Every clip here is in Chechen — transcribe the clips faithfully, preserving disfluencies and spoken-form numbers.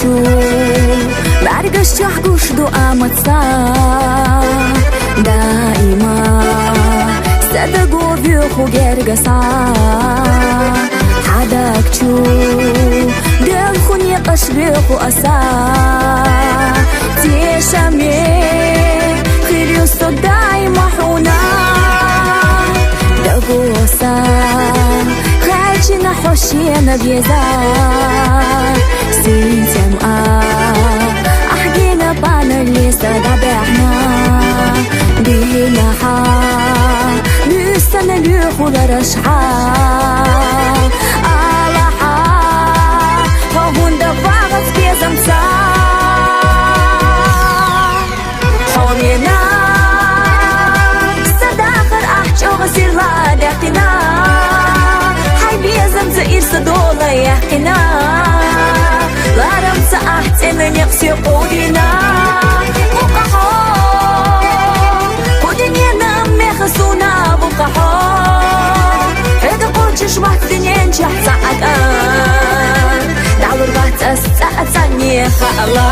Чу, бӀаргаш чахь гуш ду амаца, даима садаго вуьйху гергаса. Хьадаг чу делху некъаш вуьйху аса, тешаме хир ю со даима хьуна. Дагоса, кхаьчина хьо шена беза, синтем а, ахь гена пана леса дабехна. Дина хьа, нуьсана луьхулараш хьа, алахьа, хьо гунда вагӀац безамца. Хьо мена са дахар ахь чӀогӀа сирла даьккхина, хьай безамца ирса дола яьккхина. Ларамца ахь цӀена некъ се кховдина. Букъа хьо, кху динена меха суна букъа хьо. Хьега кхочуш вац динен чахь цхьа а кӀа. ДӀалур вац ас цӀа а цӀанне хаала.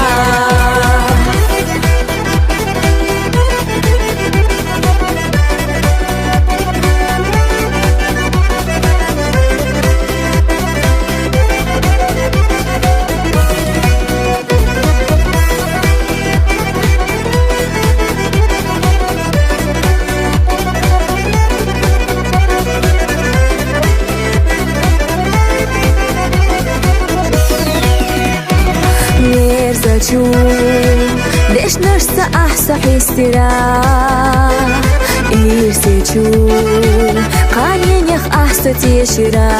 Мерзачу дешнашца ахь со хьестира, ирсечу къаненех ахь со тешира.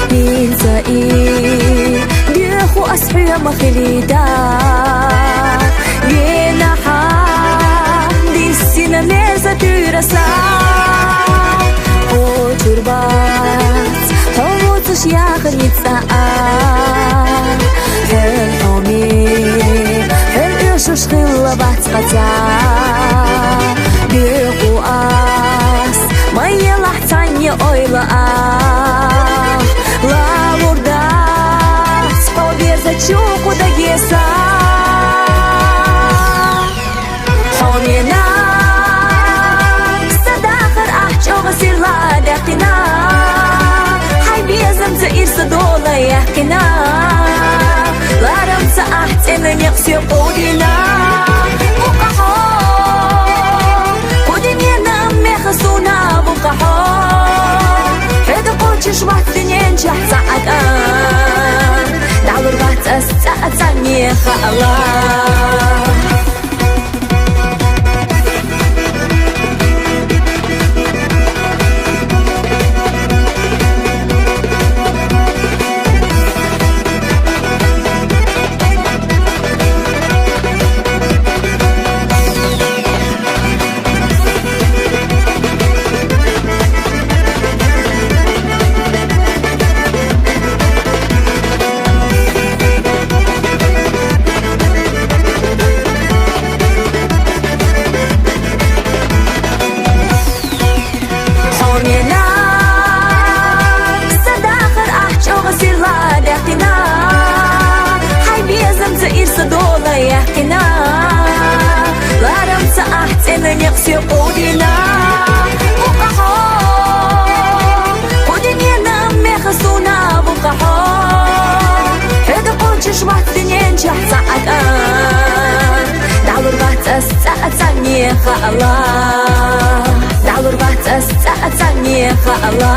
ХӀинца и дуьху ас хьоьма хилийта, вена хьа диссина мерза туьйраса. Кхочур бац хьо воцуш яхар йиц цӀа а, хьоьл хьоме, хьоьл оьшуш хилла вац къа цӀа. Дуьху ас ма елахь цхьанне ойла а, лалур дац хьо безачу кху Дагеса. Хьо мена са дахар ахь чӀогӀа сирла даьккхина, хьай безамца ирса дола яьккхина. Ларамца ахь цӀена некъ се кховдина. Букъа хьо, кху динена меха суна букъа хьо. Хьега кхочуш вац динен чахь цхьа а кӀа. ДӀалур вац ас цӀа а цӀанне хаала. Хьо мена са дахар ахь чӀогӀа сирла даьккхина, хьай безамца ирса дола яьккхина. Ларамца ахь цӀена некъ се кховдина. Букъа хьо, кху динена меха суна букъа хьо. Хьега кхочуш вац динен чахь цхьа а кӀа. ДӀалур вац ас цӀа а цӀанне хаала. ДӀалур вац ас цӀа а цӀанне хаала.